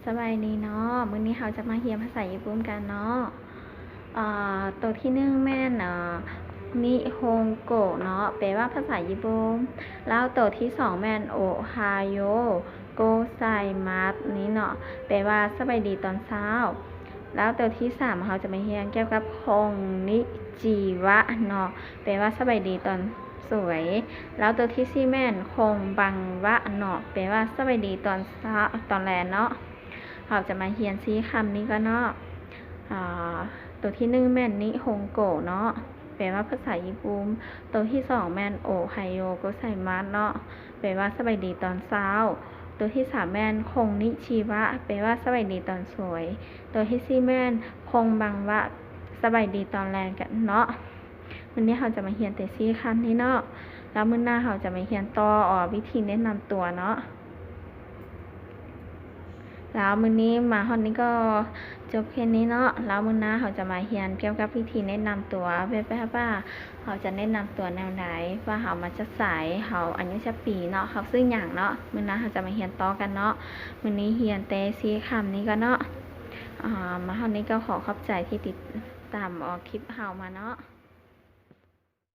ສະບາຍດີເນາະ, ມື້ນີ້ເຮົາຈະມາຮຽນພາສາຍີ່ປຸ່ນກັນເນາະ. ເອີ ໂຕທີໜຶ່ງແມ່ນ ນິຮົງໂກເນາະ, ແປວ່າພາສາຍີ່ປຸ່ນ. ແລ້ວໂຕທີສອງແມ່ນໂອຮາໂຍໂກໄຊມັດນີ້ເນາະ, ແປວ່າສະບາຍດີຕອນເຊົ້າ. ແລ້ວໂຕທີສາມເຮົາຈະມາຮຽນກ່ຽວກັບຄົງນິຈິວະເນາະ, ແປວ່າສະບາຍດີຕອນສວຍ. ແລ້ວໂຕທີສີ່ແມ່ນຄົງບັງວະເນາະ, ແປວ່າສະບາຍດີຕອນເຊົ້າ ຕອນແລງເນາະ. ເຮົາຈະມາຮຽນສີ່ຄຳນີ້ກ່ອນເນາະ. ອາ ໂຕທີໜຶ່ງແມ່ນນິຮົງໂກເນາະ, ແປວ່າພາສາຍີ່ປຸ່ນ. ໂຕທີສອງແມ່ນໂອຮາໂຍໂກໄຊມັດເນາະ, ແປວ່າສະບາຍດີຕອນເຊົ້າ. ໂຕທີສາມແມ່ນຄົງນິຈິວະ, ແປວ່າສະບາຍດີຕອນສວຍ. ໂຕທີສີ່ແມ່ນຄົງບັງວະ, ສະບາຍດີຕອນແລງກັນເນາະ. ມື້ນີ້ເຮົາຈະມາຮຽນແຕ່ສີ່ຄຳນີ້ເນາະ, ແລ້ວມື້ໜ້າເຮົາຈະມາຮຽນຕໍ່ ວິທີແນະນຳຕົວເນາະ. ແລ້ວມື້ນີ້ມາຮອດນີ້ກໍຈົບແຄ່ນີ້ເນາະ, ແລ້ວມື້ໜ້າເຮົາຈະມາຮຽນກ່ຽວກັບວິທີແນະນຳຕົວ, ແບບ ແບບວ່າເຮົາຈະແນະນຳຕົວແນວໃດ, ວ່າເຮົາມາຈາກໃສ, ເຮົາອາຍຸຈັກປີເນາະ, ເຮົາຊື່ຫຍັງເນາະ. ມື້ໜ້າເຮົາຈະມາຮຽນຕໍ່ກັນເນາະ. ມື້ນີ້ຮຽນແຕ່ສີ່ຄຳນີ້ກ່ອນເນາະ. ອາ ມາຮອດນີ້ກໍຂໍຂອບໃຈທີ່ຕິດຕາມເອົາຄລິບເຮົາມາເນາະ.